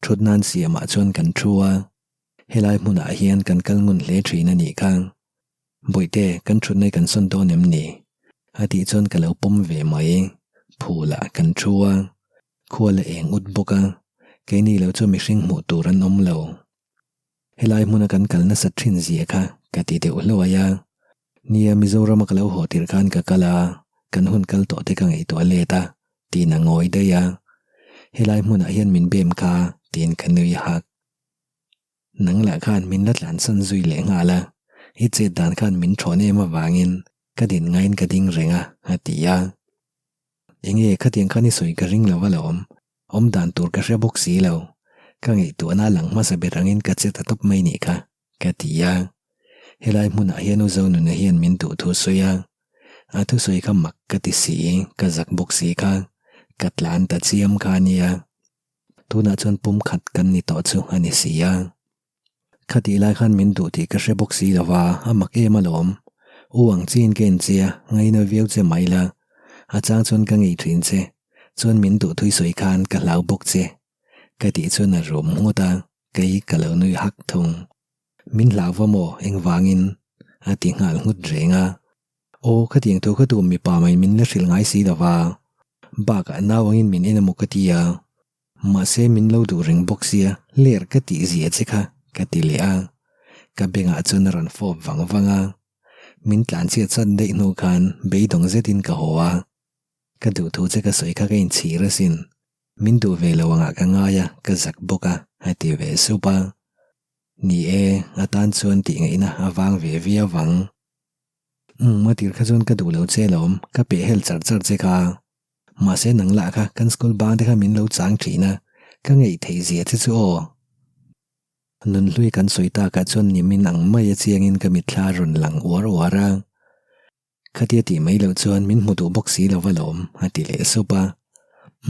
Thutnan siamah chuan kan thu a, helai hmunah hian kan kal ngun hle thin a nih kha. Bawihte, kan thutna hi kan sawn dawn em ni? A tih chuan ka lo pawm ve mai. Phulah kan thu a, khua la eng ut bawk a, keini lo chu mihring hmuh tur an awm lo. Helai hmuna kan kal nasat thin zia kha ka ti deuh hluai a. Nia, Mizorama ka lo haw tir khan ka kal a, kan hun kal tawh te ka ngaihtuah let a, tiin a ngawi daih a. Helai hmunah hian min bem kha, tiin ka nui hak. Nang lah khan min la tlansan zui leh nghal a, i chet dan khan min thawn em avangin ka din ngaiin ka ding reng a, a ti a. Enge khatiang khan i sawi ka ring lo alawm, awm dan tur ka hre bawk si lo, ka ngaihtuahna lang hmasa ber angin ka che ta tawp mai nih kha, ka ti a. Helai hmunah hian u Zonuna hian min duh thu sawi a, a thusawi kha mak ka ti si, ka zak bawk si kha, ka tlan ta chiam kha a nia. Tunah chuan pum khat kan ni tawh chu a ni si a. Khatih lai khan min duh tih ka hre bawk si lo va, a mak em alawm. U ang chiin ka en che a, ngaina viau che mai la. A chang chuan ka ngei thin che, chuan min duh thui sawi khan ka hlau bawk che. Ka tih chuan a rum nghut a, kei ka lo nui hak thung. Min hlau va maw engvangin? A ti nghal nghut reng a. Aw, khatiang thu kha tum mipa mai min la hrilh ngai si lo va, bakah nau angin min en emaw ka ti a. Mahse min lo duh reng bawk sia, ler ka tih zia che kha, ka ti leh a. Ka bengah chuan a rawn fawp vang vang a. Min tlanchhiat sat daih hnu khan beidawng zetin ka haw a. Ka duh thu che ka sawi kha ka inchhir asin. Min duh ve lo angah ka ngai a, ka zak bawk a, a ti ve sup a. Ni e, a tan chuan tih ngaihna a vang ve viau vang. Umm, a tir kha chuan ka duh lo che alawm, ka pehhel char char che kha. Mahse nang lah kha kan school bang te kha min lo chang thin a, ka ngeih theih zia che chu aw. Nunhlui kan sawi takah chuan nimin ang mai a chiangin ka mitthla a rawn lang uar uar a. Khatia tih mai loh chuan min hmu duh bawk si lo va lawm, a ti leh sup a.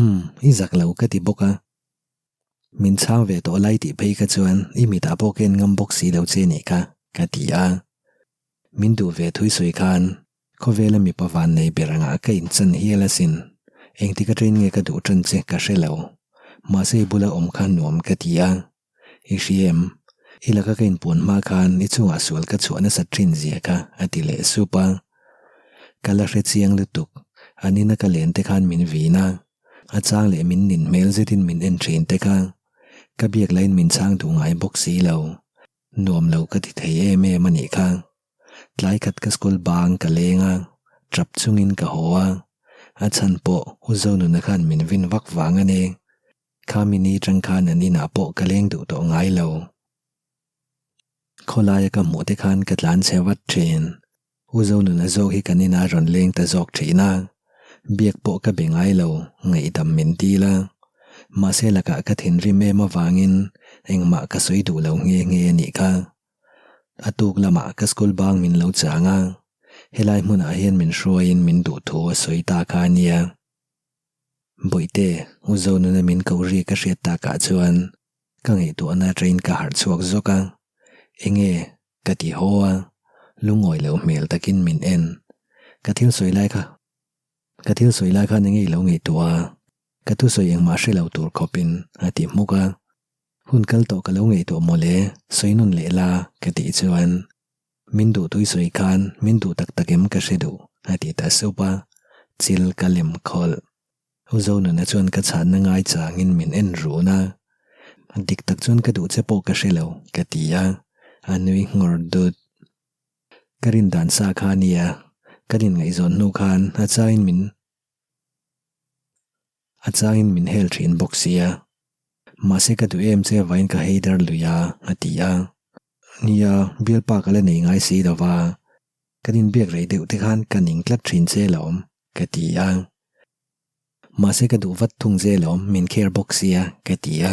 Umm, i zak lo ka ti bawk a. Min chhang ve tawh lai tih phei kha chuan i mitah pawh ka en ngam bawk si lo che nih kha, ka ti a. Min duh ve thui sawi khan Khawvela mipa van nei ber angah ka inchan hial asin. Engtik aṭain nge ka duh ṭan che ka hre lo. Mahse i bula awm kha nuam ka ti a. I hria em? I laka ka inpuan hma khan i chungah sual ka chhuah nasat ṭhin zia kha a ti leh sup a. Ka la hre chiang lutuk. An ina ka len te khan min vin a. A chang leh min nin hmel zetin min en ṭhin te kha. Ka biak lain min chhang duh ngai bawk si lo. Nuam lo ka ti thei em em a nih kha. Tlai khat ka school bang ka leng a, tap chungin ka haw a. A chhan pawh U Zonuna khan min vin vak vang a ni. Khami ni tang khan an inah pawh ka leng duh tawh ngai lo. Khawlaia ka hmuh te khan ka tlan chhe vat thin. U Zonuna zawk hi kan inah a rawn leng ta zawk thin a. Biak pawh ka be ngai lo, ngaihdam min dil a. Mahse lakah ka thinrim em avangin engmah ka sawi duh lo nghe nghe a nih kha. A tuk lamah ka school bang min lo chang a, helai hmunah hian min hruaiin min duh thu a sawi ta kha a nia. Bawihte, U Zonuna min ko ri ka hriat takah chuan ka ngaihtuahna aṭain ka harh chhuak zawk a, Enge? ka ti haw a, lungawi loh hmel takin min en. Ka thil sawi lai kha ka thil sawi lai khan enge i lo ngaihtuah a, ka thusawi engmah hre lo tur khawpin a ti hmuk a. Hun kal tawh ka lo ngaihtuah mawle, sawi nun leh la, ka tih chuan min duh tui sawi khan min duh tak tak em ka hre duh, a ti ta sup a, chil ka lem khawlh. U Zonuna chuan ka chhanna ngai changin min en run a, dik tak chuan ka duh che pawh ka hre lo, ka ti a, a nui nghawr dut. Ka rin dan sa kha a nia, ka rin ngaihzawn hnu khan a changin min. A changin min hel thin bawk sia. Mahse ka duh em che vain ka hei dar lui a, a ti a. Nia, bialpa ka la nei ngai si lo va, kan inbiak rei deuh te khan ka ning tlat thin che lawm, ka ti a. Mahse ka duh vat thung che lawm, min care bawk sia, ka ti a.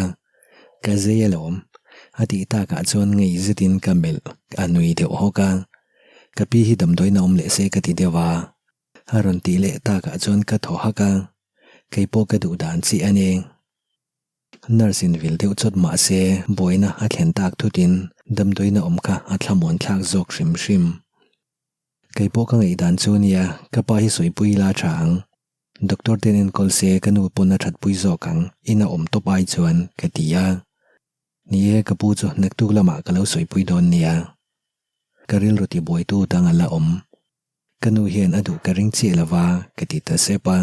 Ka zei alawm, a tih takah chuan ngei zetin ka melh a nui deuh hawk a. Ka pi hi damdawiin a awm leh se ka ti deuh a. A rawn tih leh takah chuan ka thaw hak a, kei pawh ka duh dan chiah a ni. Nurse in vil deuh chawt mah se buaina a thlen tak thutin damdawiin a awm kha a thlamuan thlak zawk hrim hrim. Kei pawh ka ngaihdan chu nia, ka pa hi sawipui ila tha ang. Doctor ten enkawl se ka nu pawn a thatpui zawk ang, ina awm tawp ai chuan ka ti a. Ni e, ka pu chu naktuk lamah ka lo sawipui dawn nia. Ka rilru tibuaitu dang a la awm. Ka nu hian a duh ka ring chiah lo va, ka ti ta sep a.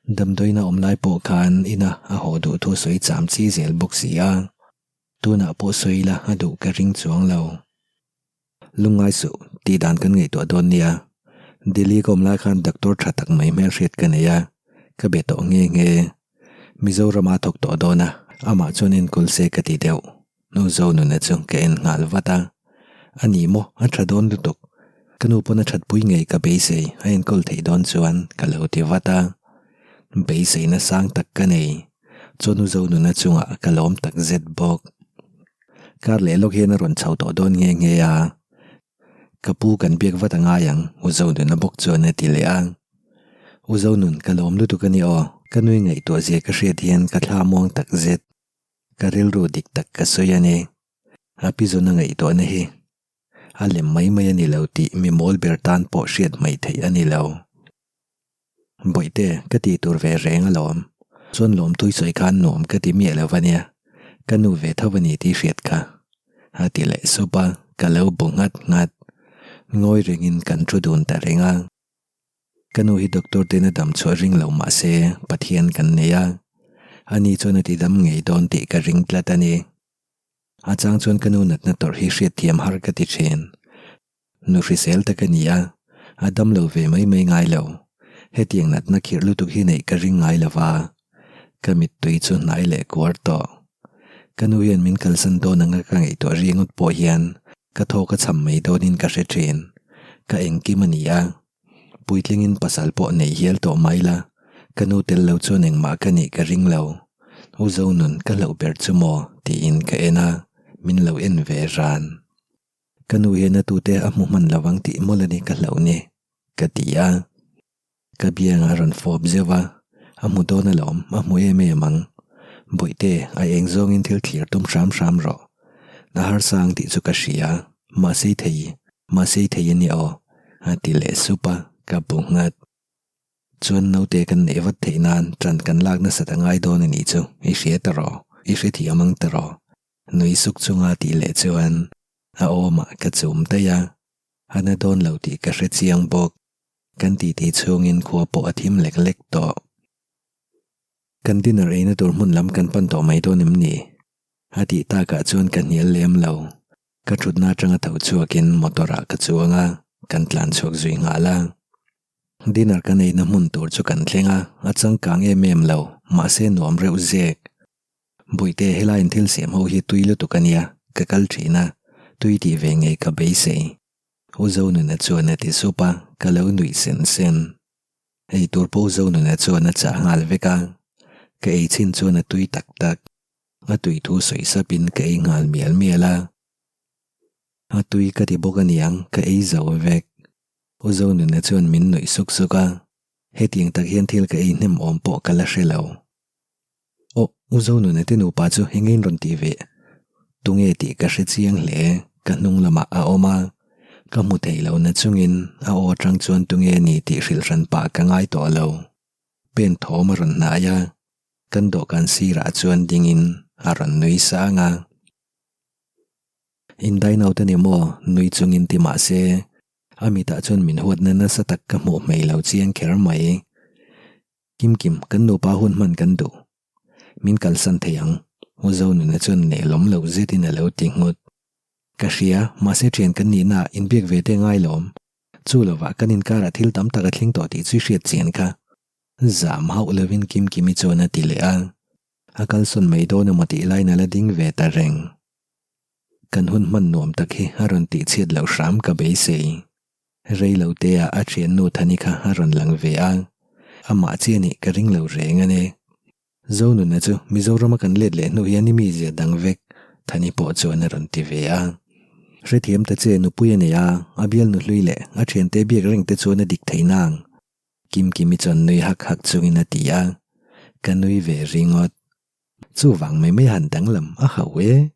Damdawiina awm lai pawh khan ina a haw duh thu sawi cham chi zel bawk si a. Tunah pawh sawi ila a duh ka ring chuang lo. Lungngai suh, tih dan kan ngaihtuah dawn nia. Delhi ka awm lai khan doctor tha tak mai hmelhriat ka nei a, ka be tawh nghe nghe. Mizorama thawk tawh dawn a, amah chuan enkawl se ka ti deuh. Nu Zonuna chu ka en nghal vat a. A ni maw, a tha dawn lutuk. Ka nu pawn a thatpui ngei ka beisei, a enkawl theih dawn chuan ka lo ti vat a. Beiseina sang tak ka nei. Chuan Nu Zonuna chungah ka lawm tak zet bawk. Kar leh lawk hian a rawn chho tawh dawn nghe nghe a, Ka pu kan biak vat a ngai ang, U Zonuna bawk chuan a ti leh a. U Zonun, ka lawm lutuk a ni aw, ka nui ngaihtuah zia ka hriat hian ka thla muang tak zet. Ka rilru dik tak ka sawi a ni. A pi zawn a ngaihtuahna hi a lem mai mai a ni lo tih mi mawl ber tan pawh hriat hmaih theih a ni lo. Bawihte, ka ti tur ve reng alawm. Chuan lawmtui sawi khan nuam ka ti miah lo va nia. Ka nu ve tho a ni tih hriat kha. A ti leh sup a, ka lo bu nghat nghat. Ngawi rengin kan thu dun ta reng a. Ka nu hi doctor ten a dam chhuah ring lo mah se Pathian kan nei a. Ani chuan a ti dam ngei dawn tih ka ring tlat a ni. A chang chuan ka nu natna tawrh hi hriatthiam har ka ti thin. Nu hrisel tak a ni a, a dam lo ve mai mai ngai lo. Hetiang natna khirh lutuk hi neih ka ring ngai lo va, ka mittui chu hnai leh kuar tawh. Ka nu hian min kalsan dawn anga ka ngaihtuah ringawt pawh hian ka thawk a cham mai dawnin ka hre thin. Ka engkim a ni a, puitlingin pasal pawh nei hial tawh mai la, ka nu tel lo chuan engmah ka nih ka ring lo. U Zonun ka hlauh ber chu maw? tiin ka en a, min lo en ve ran. Ka nu hian a tute a hmu hman lovang tih mawlh a ni ka hlauh ni, ka ti a. Ka biangah a rawn fawp zeuh a, a hmu dawn alawm, a hmu em em ang. Bawihte, a eng zawngin thil thlir tum hram hram rawh. A harsa ang tih chu ka hria, mahse i thei, mahse i thei a nia aw, a ti leh sup a, ka bu nghat. Chuan naute kan neih vat theih nan ṭan kan lak nasat a ngai dawn a nih chu, i hria ta rawh, i hrethiam ang ta rawh. Nui suk chunga tih leh chuan a awmah ka chum daih a, a na dawn lo tih ka hre chiang bawk. Kan titi chhungin khua pawh a thim lek lek tawh. Kan dinner eina tur hmun lam kan pan tawh mai dawn em ni? A tih takah chuan ka hnial lem lo. Ka thutna atanga tho chhuakin motor ah ka chuang a, kan tlan chhuak zui nghal a. Dinner kan eina hmun tur chu kan thleng a, a changkang em em lo, mahse nuam reuh zek. Bawihte helaiin thil siam ho hi tui lutuk a nia, ka kal thin a, tui tih ve ngei ka beisei. U Zonuna chuan a ti sup a, ka lo nuih sen sen. Ei tur pawh U Zonuna chuan a chah nghal vek a, ka ei chin chuan a tui tak tak. A tui thu sawi sapin ka ei nghal mial mial a. A tui ka ti bawk aniang, ka ei zo vek. U Zonuna chuan min nuih suk suk a, hetiang tak hian thil ka ei hnem awm pawh ka la hre lo. Aw, U Zonuna te nupa chu eng in rawn tih ve? Tunge tih ka hre chiang hle, ka hnung lamah a awm a, ka hmu thei lo na chungin a aw atang chuan tunge ni tih hrilh hran pah ka ngai tawh lo. Pen thawm a rawn hnai a, kan dawhkan sirah chuan dingin a rawn nui sang a. In dine out a ni maw? Nui chungin ti mah se, a mitah chuan min huatna nasa tak ka hmuh hmei lo chiang kher mai. Kim Kim, kan nupa hun hman kan duh. Min kalsan thei ang, U Zonuna chuan nehlawm lo zetin a lo ti nghut. Ka hria, mahse thian kan nihna ah inbiak ve te ngai lawm. Chu lovah kan inkarah thil tam tak a thleng tawh tih chu i hriat chian kha. Zam hauh lovin Kim Kimi chuan a ti leh a. A kalsawn mai dawn emaw tih laiin a la ding ve ta reng. Kan hun hman nuam tak hi a rawn tihchhiat loh hram ka beisei. Rei lo te ah a thiannu Thani kha a rawn lang ve a, amah chiah nih ka ring lo reng a ni. Zonuna chu Mizorama kan let leh hnu hian i mizia dang vek, Thani pawh chuan a rawn ti ve a. Hrethiam ta che nupui a nei a, a bialnu hlui leh a thiante biak reng te chuan a dik thei nang. Kimkimi chuan nui hak hak chungin a ti a, ka nui ve ringawt. Chuvang mai mai han danglam a hauh e.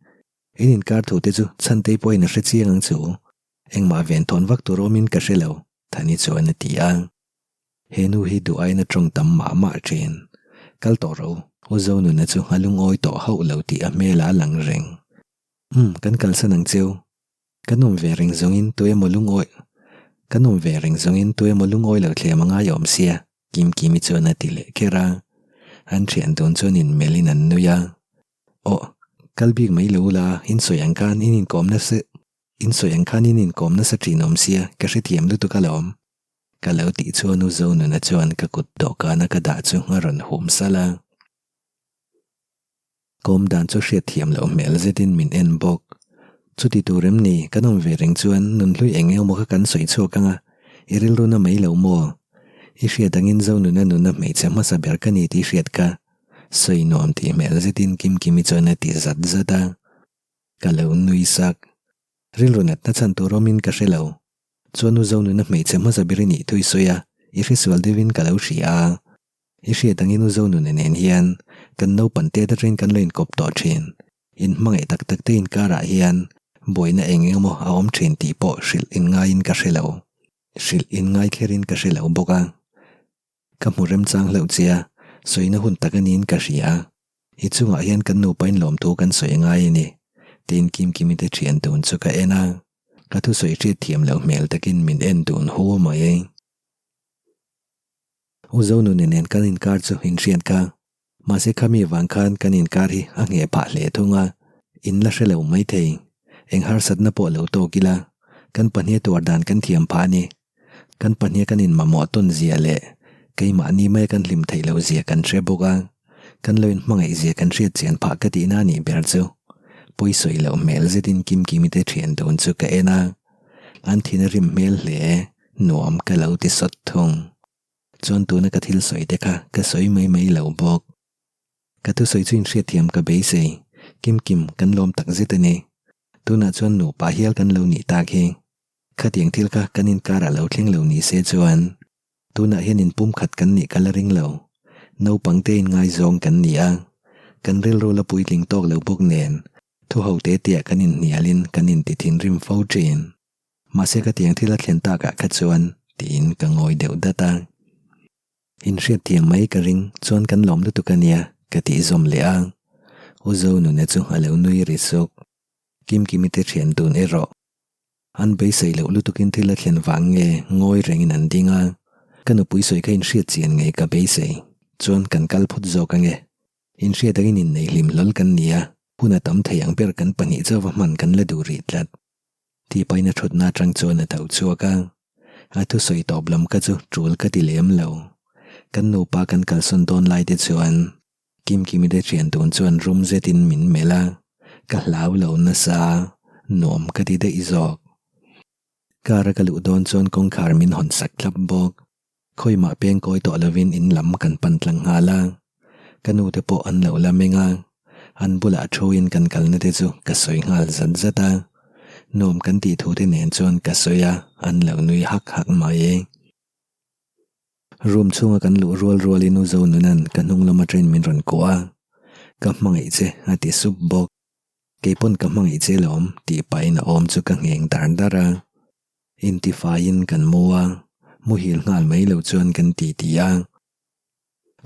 In inkar thu te chu Chhantei pawhin a hre chiang ang chu. Engmah ven thawn vak tur awmin ka hre lo, Thani chuan a ti a. He nu hi duh aiin a tawng tam mah mah thin. Kal tawh ro. U Zonuna chu a lungawi tawh hauh lo tih a hmelah a lang reng. Umm, kan kalsan ang cheu. Kan awm ve reng zawngin tu emaw lungawi Kan awm ve reng zawngin tu emaw lungawi lo thlem a ngai awm sia, Kimkimi chuan a ti leh kher a. An thian dun chuan inmelhin an nui a. Aw, kal bik mai lo ula, in sawi ang khan in inkawm nasa in sawi ang khan in inkawm nasa thin awm sia, ka hrethiam lutuk alawm. Ka lo tih chuan U Zonuna chuan ka kut dawhkana ka dah chu a rawn hum salh a. Kawm dan chu hriat thiam loh hmel zetin min en bawk. Chuti tur em ni, kan awm ve reng chuan nunhlui eng emaw kha kan sawi chhuak ang a, i rilru na mai lo maw? I hriat angin Zonuna nuna hmeichhe hmasa ber ka ni tih hriat ka sawi nuam tih hmel zetin Kimkimi chuan a ti zat zat a. Ka lo nui sak. Rilru natna chhan tur awmin ka hre lo. Chuan u Zonuna hmeichhe hmasa ber i nih thu i sawi a, i hresual deuhin ka lo hria a. I hriat angin u Zonuna nen hian kan naupan te atangin kan lo inkawp tawh thin. In hmangaih tak tak te inkarah hian buaina eng eng emaw a awm thin tih pawh hrilh in ngaiin ka hre lo. Hrilh in ngai kherin ka hre lo bawk a. Ka hmu remchang hlauh che a, sawina hun tak a niin ka hria. I chungah hian kan nupa in lawmthu kan sawi ngai a ni, tiin Kimkimi te thian dun chu ka en a. Ka thusawi hriat thiam loh hmel takin min en dun hu mai. U Zonuni nen kan inkar chu inhriat ka, mahse khami vang khan kan inkar hi a ngheh phah hle thung a, in la hre lo maithei. Eng harsatna pawh lo tawk ila, kan pahnih tuar dan kan thiam phah a ni. Kan pahnih kan inmamawh tawn zia leh keimahni maia kan hlim theih loh zia kan hre bawk a, kan lo inhmangaih zia kan hriat chian phah ka tihna a nih ber chu. Pawi sawi loh hmel zetin Kimkimi te thian dun chu ka en a, an thin a rim hmel hle. Nuam ka lo ti sawt thung. Chuan tuna ka thil sawi te kha ka sawi mai mai lo bawk. Ka thusawi chu inhriatthiam ka beisei. Kim Kim, kan lawm tak zet a ni. Tunah chuan nupa hial kan lo nih tak hi. Khatiang thil kha kan inkarah lo thleng lo ni se chuan tunah hian inpumkhat kan nih ka la ring lo. Naupang te inngaizawng kan ni a, kan rilru la puitling tawk lo bawk nen thu ho te tia kan inhnialin kan inti thinrim fo thin. Mahse ka tiang thil a thlen takah kha chuan tiin ka ngawi deuh dat a. Inhriatthiam mai ka ring chuan kan lawm lutuk a nia ka tih zawm leh a. U Zonuna chu a lo nui ri suk. Kimkimi te thian dun erawh. An beisei loh lutukin thil a thlen vang nge ngawi rengin an ding a. Ka nupui sawi kha inhriat chian ngei ka beisei chuan kan kal phawt zawk ange. Inhriat angin innei hlim hlawl kan ni a, hun a tam thei ang ber kan pahnih chauva hman kan la duh rih tlat. Tihpaina thutna atang chuan a tho chhuak a, a thusawi tawp lam kha chu tul ka ti lem lo. Kan nupa kan kalsawn dawn lai te chuan Kimkimi te thian tun chuan rum zetin min melh a, ka hlau lo nasa, nuam ka ti daih zawk. Car a ka luh dawn chuan kawngkhar min hawn sak thlap bawk. Khawimah peng kawi tawh lovin in lam kan pan tlang nghal a, ka nu te pawh an lo la meng a, an bulah thuin kan kalna te chu ka sawi nghal zat zat a, nuam kan tih thu te nen chuan ka sawi a, an lo nui hak hak mai. Room chhunga kan luh rual rualin U Zonuna'n ka hnung lam atangin min rawn kuah a, Ka hmangaih che a ti sup bawk. Keipawn ka hmangaih che lawm tih pahin a awm chu ka ngheng dar dar a. Intifaiin kan mu a, muhil nghal mai lo chuan kan ti ti a.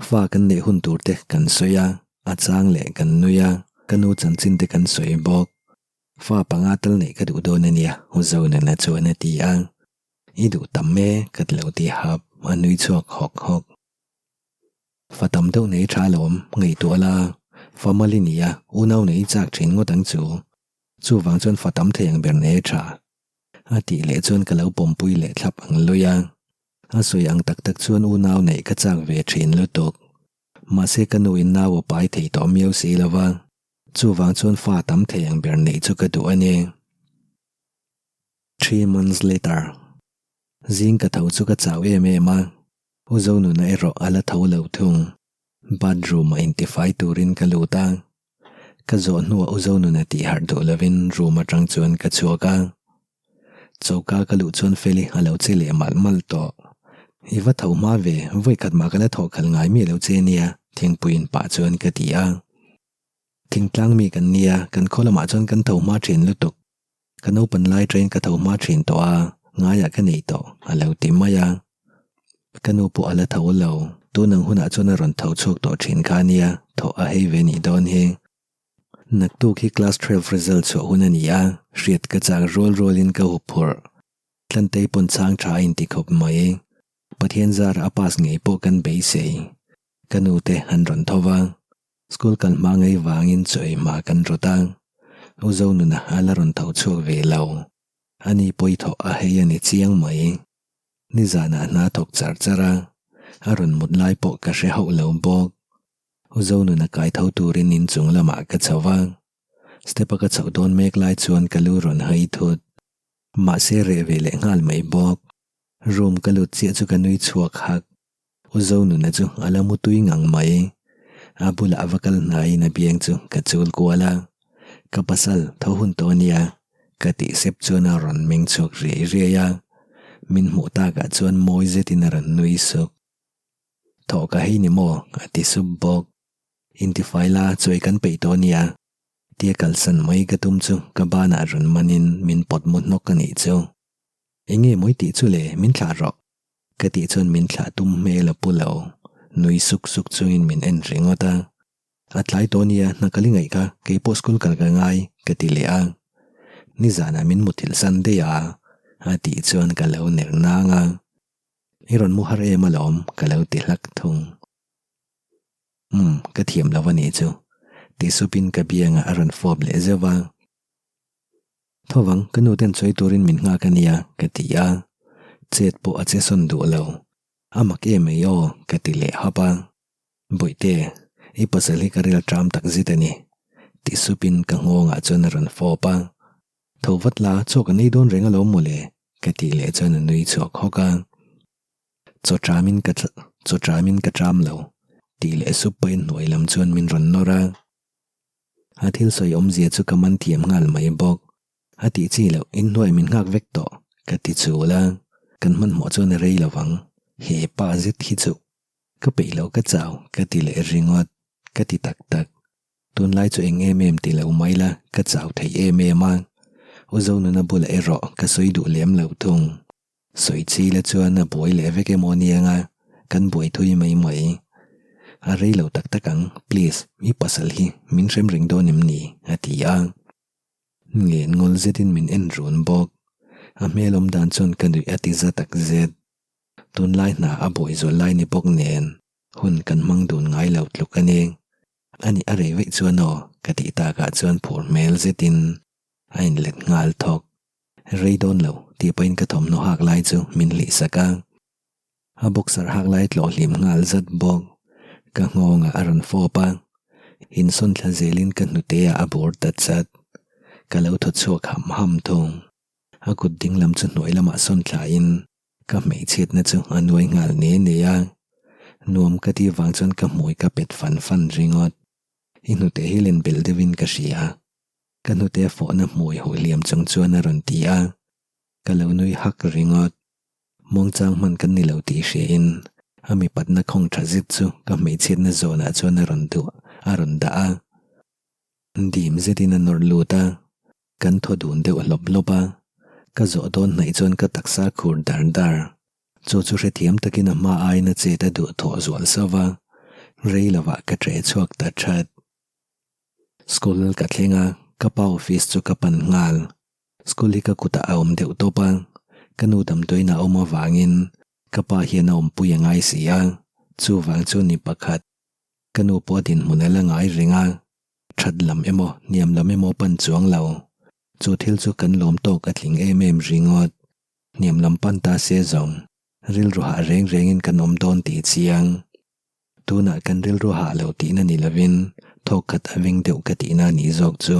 Fa kan neih hun tur te kan sawi a, a chang leh kan nui a, ka nu chanchin te kan sawi bawk. Fa panga tal neih ka duh dawn a nia, U Zonana chuan a ti a. I duh tam e, ka ti lo ti hap, a nui chhuak hawk hawk. Fa tam deuh nei tha alawm, ngaihtuah la, fa mal i ni a, unau nei i chak thin ngawt ang chu. Chuvang chuan fa tam thei ang ber nei a tha. A tih leh chuan ka lo pawmpui leh thlap ang lui a. A sawi ang tak tak chuan unau neih ka chak ve thin lutuk. Mahse ka nu in nau a pai thei tawh miau si lo va, chuvang chuan fa tam thei ang ber neih chu ka duh a ni. Three months later. Zing ka tho chu ka chau em em a, U Zonuna erawh a la tho lo thung. Bathroom ah intifai turin ka lut a, ka zawh hnuah U Zonuna tih harh duh lovin room atang chuan ka chhuak a. Choka ka luh chuan Feli a lo che leh malh malh tawh. I va tho hma ve, vawi khat mah ka la thawh khalh ngai miah lo che nia, thingpui in pah chuan ka ti a. Thingtlang mi kan nia, kan khaw lamah chuan kan tho hma thin lutuk. Ka naupan lai train ka tho hma thin tawh a, ngaiah ka nei tawh, a lo ti mai a. Ka nu pawh a la tho lo, tun ang hunah chuan a rawn tho chhuak tawh thin kha ania, Thawh a hei ve nih dawn hi. Naktuk hi class 12 result chhuah hun a ni a, hriat ka chak rual rualin ka huphurh. Tlantei pawn chhang tha a inti khawp mai. Pathian zara a pass ngei pawh kan beisei. Ka nu te an rawn tho va, school kal hma ngei vangin chaw ei hma kan rawt a. U Zonuna a la rawn tho chhuak ve lo. Ani pawi thawh a hei a ni chiang mai. Nizanah hna thawk char char a, a rawn mut lai pawh ka hre hauh lo bawk. U Zonuna kai tho turin inchung lamah ka chho va, step a ka chhoh dawn mek lai chuan ka lu rawn hai thut. Mahse reh ve leh nghal mai bawk. Room ka lut chiah chu ka nui chhuak hak. U Zonuna chu a la mu tui ngang mai. A bulah va kal hnaiin a biang chu ka chul kual a. Ka pasal tho hun tawh a nia, ka tih sep chuan a rawn meng chhuak riai riai a. Min hmuh takah chuan mawi zetin a rawn nui suk. Thawh ka hei ni maw? a ti sup bawk. Intifai la chawi kan peih tawh nia. Tia kalsan mai ka tum chu ka banah rawn manin min pawt mu hnawk a nih chu. Enge mawi tih chu le, min thlah rawh. Ka tih chuan min thlah tum hmel a pu lo. Nui suk suk chungin min en ringawt a. A tlai tawh nia, hna kal i ngaih kha, keipawh school kal ka ngai, ka ti leh a. Nizanah min muthilh san daih a, a tih chuan ka lo ner nang a. I rawn mu har em alawm ka lo ti hlak thung. Umm, ka thiam lo a nih chu. Ti supin ka biangah a rawn fawp leh zeuh a. Thovang, ka nu ten sawi turin min nghak a nia, ka ti a. Chet pawh a che sawn duh lo. A mak em mai aw, ka ti leh hap a. Bawihte, i pasal hi ka ril ṭam tak zet a ni. Ti supin ka nghawngah chuan a rawn fawp a. Tho vat la, chaw ka nei dawn reng alawm mawle, ka tih leh chuan a nui chhuak hawk a. Chaw ṭamin ka chaw ṭamin ka ṭam lo, tih leh sup pahin hnuai lam chuan min rawn nawr a. A thil sawi awmzia chu ka man thiam nghal mai bawk. A tih chi loh, inhnuai min nghak vek tawh, ka ti chul a. Kan hmanhmawh chuan a rei lo vang, he pa zet hi chu. Ka peih loh ka chau, ka ti leh ringawt, ka ti tak tak. Tunlai chu eng em em ti lo mai la, ka chau thei em em a. U Zonuna bulah erawh ka sawi duh lem lo thung. Sawi chi la chuan a buai leh vek emaw aniang a, kan buai thui mai mai. A rei lo tak tak ang, please, i pasal hi min hrem reng dawn em ni? a ti a. Ngen ngawl zetin min en run bawk. A hmel awm dan chuan ka nuih a ti za tak zet. Tunlai hna a buai zual lai ni bawk nen hun kan hmang dun ngai lo tluk a ni. A nih a rei veih chuan aw ka tih takah chuan phur hmel zetin a inlet nghal thawk. Rei dawn lo tih pahin ka thawmhnaw hak lai chu min hlih sak a. A boxer hak lai tlawh hlim nghal zat bawk. Ka nghawngah a rawn fawp a, insawn thla zelin ka hnute ah a bur ta chat. Ka lo thaw chhuak ham ham thung. A kut ding lam chu hnuai lamah sawn thlain ka hmeichhiatna chu a nuai nghal ne ne a. Nuam ka tih vang chuan ka hmui ka pet fan fan ringawt. I hnute hi len belh deuhin ka hria. Ka hnute fawhna hmui huh hliam chung chuan a rawn ti a. Ka lo nui hak ringawt. Muangchang hman kan ni lo tih hriain a mipatna khawng tha zet chu ka hmeichhiatna zawnah chuan a rawn duh a rawn dah a. Dim zetin a nawr lut a. Kan thaw dun deuh hlawp hlawp a, ka zawh dawn hnaih chuan ka taksa khur dar dar. Chu chu hrethiam takin a hma aiin a chet a duh thawh zual sauh va, rei lovah ka ṭe chhuak ta ṭhat. School ka thleng a, ka pa office chu ka pan nghal. School hi ka kutah a awm deuh tawp a, ka nu damdawiin a awm avangin ka pa hian a awmpui a ngai si a, chuvang chu ni pakhat. Ka nu pawh a dinhmun a la ngai reng a. That lam emaw, hniam lam emaw pan chuang lo. Chu thil chu kan lawm tawk a tling em em ringawt. Hniam lam pan ta se zawng, rilru hah reng rengin kan awm dawn tih chiang. Tunah kan rilru hah lo tihna ni lovin thawk khat a veng deuh ka tihna a nih zawk chu.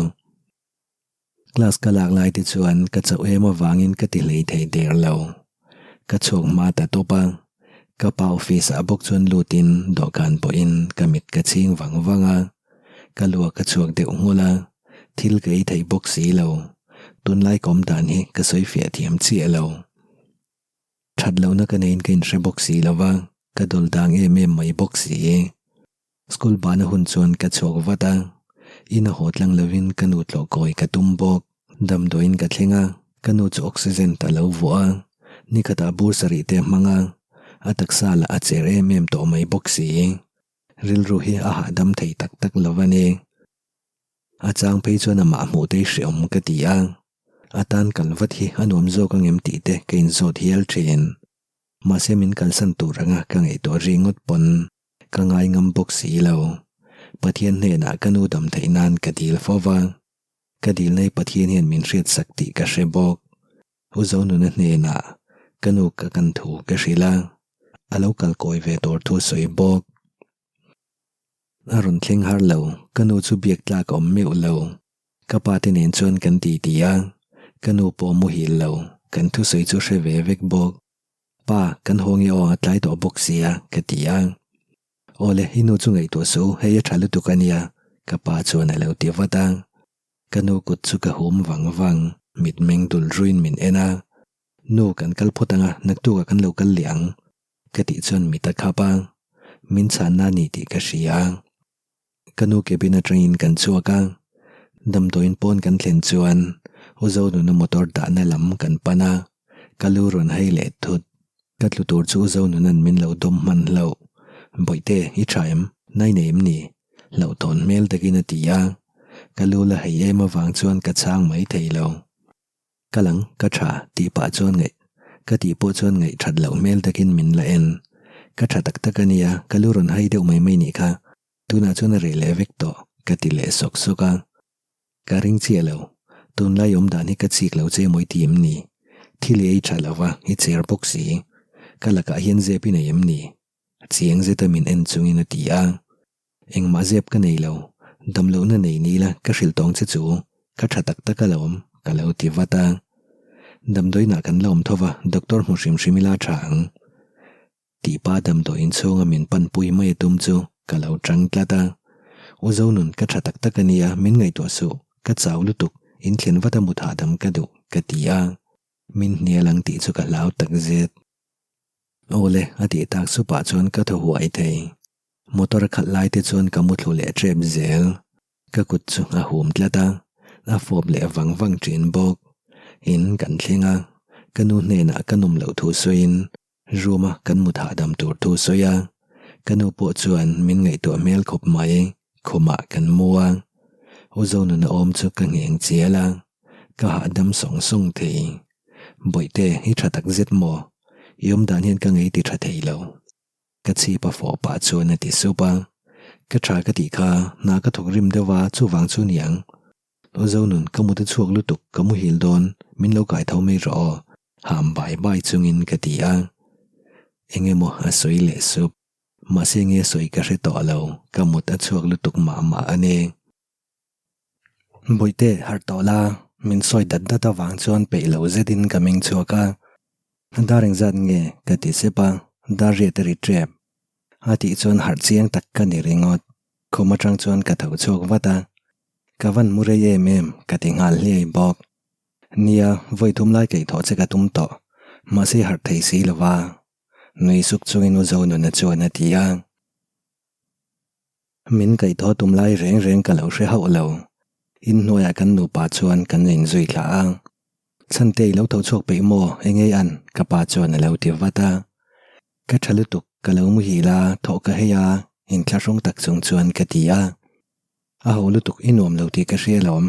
Class ka lak lai te chuan ka chauh em avangin ka ti hlei thei der lo. Ka chhuak hma ta tawp a, ka pa office ah bawk chuan lutin dawhkan pawhin ka mit ka chhing vang vang a, ka luak ka chhuak deuh nghulh a, thil ka ei thei bawk si lo. Tunlai ka awm dan hi ka sawi fiah thiam chiah lo. That lohna ka neiin ka inhre bawk si lo va, ka dawl dang em em mai bawk si. School bana hun chuan ka chhuak vat a, in a haw tlang lovin ka nu tlawh kawi ka tum bawk. Damdawiin ka thleng a, ka nu chu oxygen ta lo vuah a, nikhatah bur sarih te a hmang a, a taksa lah a cher em em tawh mai bawk si. Rilru hi a hahdam thei tak tak lo a ni. A chang phei chuan amah hmuh te hi hreawm ka ti a, a tan kal vat hi a nuam zawk ang em tih te ka inzawt hial thin. Mahse min kalsan tur anga ka ngaihtuah ri ngawt pawn ka ngai ngam bawk si lo. Pathian hnenah ka nu dam theih nan ka dil fo va, ka dilna hi Pathian hian min hriatsak tih ka hre bawk. U Zonuna hnenah ka nu ka kan thu ka hrilh a, a lo kal kawi ve tur thu a sawi bawk. A rawn thleng har lo, ka nu chu biak tlak a awm meuh lo. Ka pa te nen chuan kan ti ti a, ka nu pawh muhil lo, kan thusawi chu hre ve vek bawk. Pa, kan haw nge aw a tlai tawh bawk sia, ka ti a. Awle, i nu chu ngaihtuah suh u, hei a tha lutuk a nia, ka pa chuan a lo ti vat a. Ka nu kut chu ka hum vang vang, mitmeng dul ruin min en a. Nu, kan kal phawt ang a, naktukah kan lo kal leh ang, ka tih chuan mit a khap a, min chhanna a ni tih ka hria. Ka nu cabin atangin kan chhuak a, damdawiin pawn kan thlen chuan U Zonuna motor dahna lam kan pan a, ka lu rawn hei leh thut. Ka tlu tur chu U Zonuna'n min lo dawm hman hlauh. Bawihte, i tha em? Nai nei em ni? Hlauhthawn hmel takin a ti a, ka lu la hei em avang chuan ka chhang mai thei lo. Ka lang, ka tha, tih pah chuan ngaih, ka tih pawh chuan ngaih that loh hmel takin min la en. Ka tha tak tak a nia, ka lu rawn hai deuh mai mai nih kha, tunah chuan a reh leh vek tawh, ka ti leh sawk sawk a. Ka ring chiah lo, tunlai awm dan hi ka chik lo che mawi ti em ni? Thil i ei tha lo va, i cher bawk si. Ka lakah hian zep i nei em ni? Chiang zeta min en chungin a ti a. Engmah zep ka nei lo, damlohna nei ni ila ka hrilh tawng che chu ka tha tak tak alawm ka lo ti vat a. Damdawiinah kan la awm tho va, doctor hmu hrim hrim ila a tha ang. Tihpa damdawiin chhunga min panpui mai a tum chu ka lo tang tlat a. U Zonun ka tha tak tak a nia, min ngaihtuah suh, ka chau lutuk, in thlen vat a mut hahdam ka duh ka ti a. Min hnial ang tih chu ka hlau tak zet. Awle a tih tak supah chuan ka thaw huai thei. Motor a khalh lai te chuan ka mu thlu leh tep zel. Ka kut chu a hum tlat a, a fawp leh vang vang thin bawk. In kan thleng a, ka nu hnenah ka nawm loh thu sawiin room a kan mut hahdam tur thu sawi a. Ka nu pawh chuan min ngaihtuah hmel khawp mai, khumah kan mu a. U Zonuna awm chu ka ngheng chial a, ka hahdam sawng sawng thei. Bawihte, i tha tak zet maw? I awmdan hian ka ngei ti tha thei lo. Ka chhip a fawh pah chuan a ti sup a, Ka tha ka tih kha, hna ka thawk rim deuh a, chuvang chu niang. Aw Zonun, ka mut a chhuak lutuk, ka muhil dawn, min lo kai tho mai rawh aw, ham bai bai chungin ka ti a. Eng emaw a sawi leh sup, mahse nge sawi ka hre tawh lo, ka mut a chhuak lutuk mah mah a ni. Bawihte harh tawh la, min sawi dat dat avang chuan peih lo zetin ka meng chhuak a. Dar engzat nge? ka ti sep a, dar riat a ri tep. A tih chuan harh chiang tak ka ni ringawt. Khum atang chuan ka tho chhuak vat a, ka van mu rei em em ka ti nghal hliai bawk. Nia, vawi thum lai keithawh che ka tum tawh, mahse harh thei si lo va. Nui suk chungin U Zonuna chuan a ti a. Min kaihthawh tum lai reng reng ka lo hre hauh lo. Inhnuaiah kan nupa chuan kan inzui thlah a. Chhante i lo tho chhuak peih maw? Eng ei an? Ka pa chuan a lo ti vat a. Ka tha lutuk, ka lo muhil a, thawh ka hei a, inthlahrung tak chung chuan ka ti a. A ho lutuk, i nuam lo tih ka hria alawm.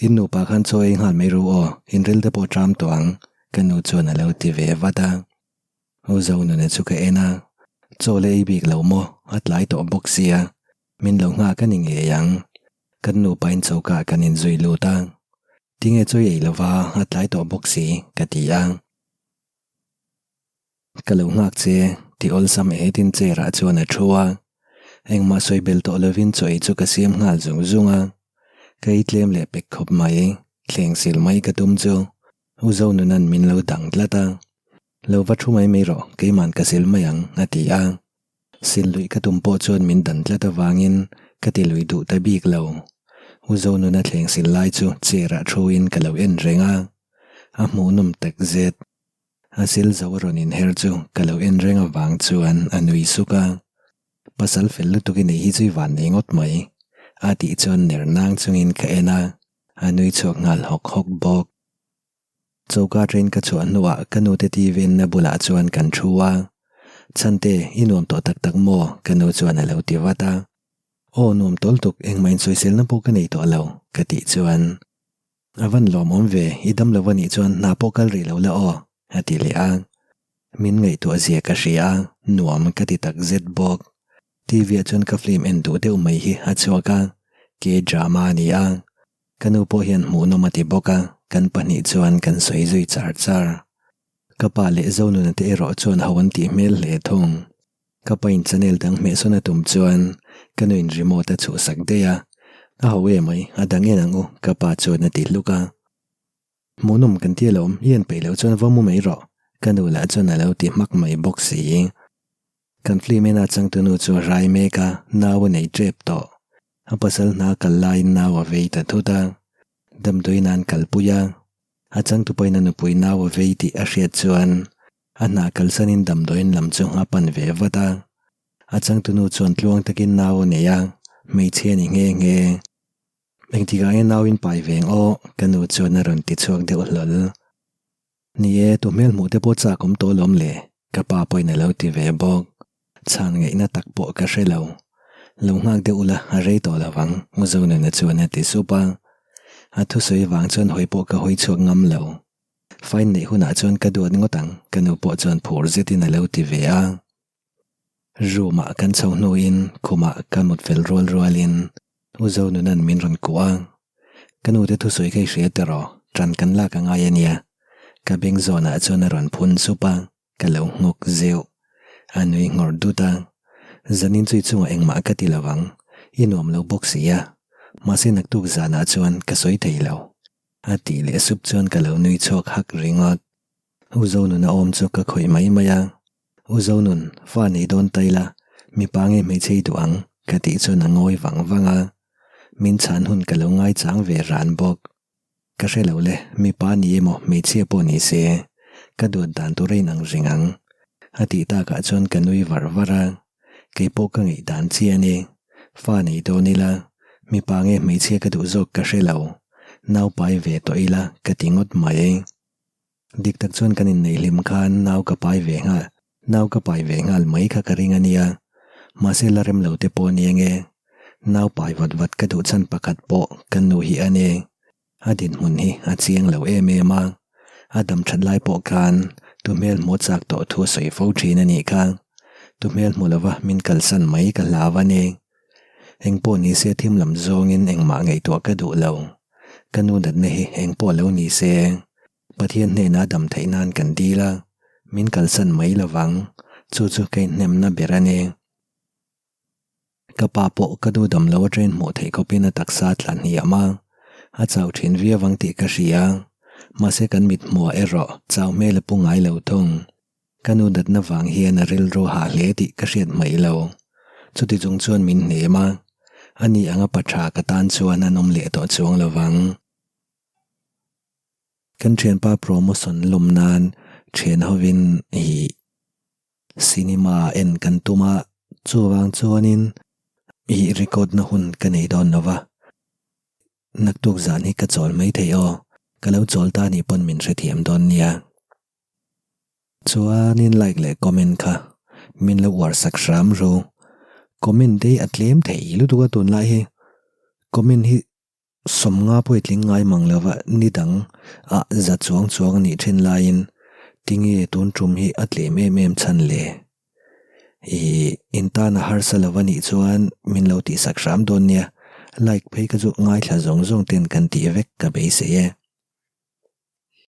In nupa khan chaw ei nghal mai ru aw, inril te pawh ṭam tawh ang, ka nu chuan a lo ti ve vat a. U Zonuna chu ka en a, chaw la ei bik lo maw, a tlai tawh bawk sia, min lo nghak a ni ngei ang. Kan nupain choka ah kan inzui lut a, tinge chaw i ei lova a tlai tawh bawk si ka ti a. Ka lo nghak che, ti awlsam etin chair ah chuan a thu a, engmah sawi bel tawh lovin chaw ei chu ka siam nghal zung zung a, ka ei tlem leh pek khawp mai, thleng sil mai ka tum chu U Zonuna'n min lo dang tlat a. Lo va thu mai mai rawh, keima'n ka sil mai ang, a ti a. Sil luih ka tum pawh chuan min dan tlat avangin ka ti lui duh ta bik lo. U Zonuna thleng sil lai chu chair ah thuin ka lo en reng a. A hmuhnawm tak zet. A sil zo a rawn inher chu ka lo en reng avang chuan a nui suk a. Pasal fel lutuk i nei hi chu i van nei ngawt mai, a tih chuan ner nang chungin ka en a, a nui chhuak nghal hawk hawk bawk. Choka train ka chhuah hnuah ka nute TV enna bulah chuan kan thu a. Chhante, i nuam tawh tak tak maw? ka nu chuan a lo ti vat a. Aw nuam tawl tuk, engmah insawiselna pawh ka nei tawh lo, ka tih chuan. A van lawmawm ve, i dam lo a nih chuan hna pawh kal rih lo la aw, a ti leh a. Min ngaihtuah zia ka hria a, nuam ka ti tak zet bawk. TV ah chuan ka film en duh deuh mai hi a chhuak a, K-drama a ni a. Ka nu pawh hian hmuhnawm a ti bawk a, kan pahnih chuan kan sawi zui char char. Ka pa leh Zonuna te erawh chuan ho an tih hmel hle thung. Ka pain channel dang hmehsawn a tum chuan ka nuin remote a chhuhsak daih a, A ho e mai, a dang en ang u, ka pa chuan a ti hluk a. Hmuhnawm kan ti alawm, i en peih loh chuan va mu mai rawh, ka nu lah chuan a lo ti hmak mai bawk si. Kan film ena changtunu chu a rai mek a, nau a nei tep tawh. A pasal hna kal laiin nau a vei ta thut a, damdawiin an kalpui a. A changtupain a nupui nau a vei tih a hriat chuan a hna kalsanin damdawiin lam chu a pan ve vat a. A changtunu chuan tluang takin nau a nei a, hmeichhia ni nghe nghe. Engtikah nge nauin pai veng aw? ka nu chuan a rawn ti chhuak deuh hlawl. Ni e, tu hmel hmuh te pawh chak awm tawh lawm le, ka pa pawhin a lo ti ve bawk. Chhan ngaihna tak pawh ka hre lo. Lo nghak deuh ula, a rei tawh lo vang, U Zonuna chuan a ti sup a. A thusawi vang chuan hawi pawh ka hawi chhuak ngam lo. Fine neih hunah chuan ka duat ngawt ang, ka nu pawh chuan phur zetin a lo ti ve a. Room ah kan chho hnuin khumah ka mut fel rual rualin U Zonuna'n min rawn kuah a. Ka nu te thusawi kha i hria tiraw, ṭan kan lak a ngai a nia. Ka beng zawnah chuan a rawn phun sup a, ka lo nghawk zeuh. A nui nghawr dut a. Zanin chu i chungah engmah ka ti lo ang, i nuam lo bawk si a. Mahse naktuk zanah chuan ka sawi thei lo. A tih leh sup chuan ka lo nui chhuak hak ringawt. U Zonun a awm chu ka khawih mai mai a. U Zonun, fa nei dawn ta ila, mipa nge hmeichhe i duh ang? ka tih chuan a ngawi vang vang a. Min chhan hun ka lo ngaichang ve ran bawk. Ka hre lo le, mipa ni emaw hmeichhia pawh ni se, ka duat dan tur a inang ring ang. A tih takah chuan ka nui var var a. Kei pawh ka ngaih dan chi a ni. Fa nei dawn ila, mipa nge hmeichhia ka duh zawk ka hre lo. Nau pai ve tawh ila ka ti ngawt mai. Dik tak chuan kan inneih hlim khan nau ka pai ve nghal, nau ka pai ve nghal mai kha ka ring a nia. Mahse la rem lo te pawh a ni ange. Nau pai vat vat ka duh chhan pakhat pawh ka nu hi a ni. A dinhmun hi a chiang lo em em a. A dam that lai pawh khan tu hmel hmuh chak tawh thu a sawi fo thin a nih kha. Tu hmel hmu lova min kalsan mai ka hlau a ni. Engpawh nise thim lam zawngin engmah ngaihtuah ka duh lo. Ka nu natna hi engpawh lo ni se, Pathian hnenah dam theih nan kan dil a, min kalsan mai lovang, chu chu ka inhnemna ber a ni. Ka pa pawh ka nu dam lo atangin hmuh theih khawpin a taksa a tla hniam a, a chau thin viau ang tih ka hria, mahse kan mithmuah erawh chau hmel a pu ngai lo thung. Ka nu natna vang hian a rilru hah hle tih ka hriat hmaih lo. Chuti chung chuan min hnem a, ani anga pa tha ka tan chuan an awm leh tawh chuang lo vang. Kan thianpa promotion lawm nan thian hovin ih cinema en kan tum a, chuvang chuanin ih record na hun ka nei dawn lo va. Naktuk zan hi ka chawl mai thei aw, ka lo chawl ta nih pawn min hrethiam dawn nia. Chuanin like leh comment kha min lo uar sak hram ru. Comment te hi a tlem thei lutuk a tunlai hi comment hi sawmnga pawh i tling ngai mang lova ni dang ah za chuang chuang a nih thin laiin tinge tun tum hi a tlem em em chhan le. Ih in tan a harsa lo a nih chuan min lo tihsak hram dawn nia like phei ka chu ngaithla zawng zawng ten kan tih vek ka beisei e.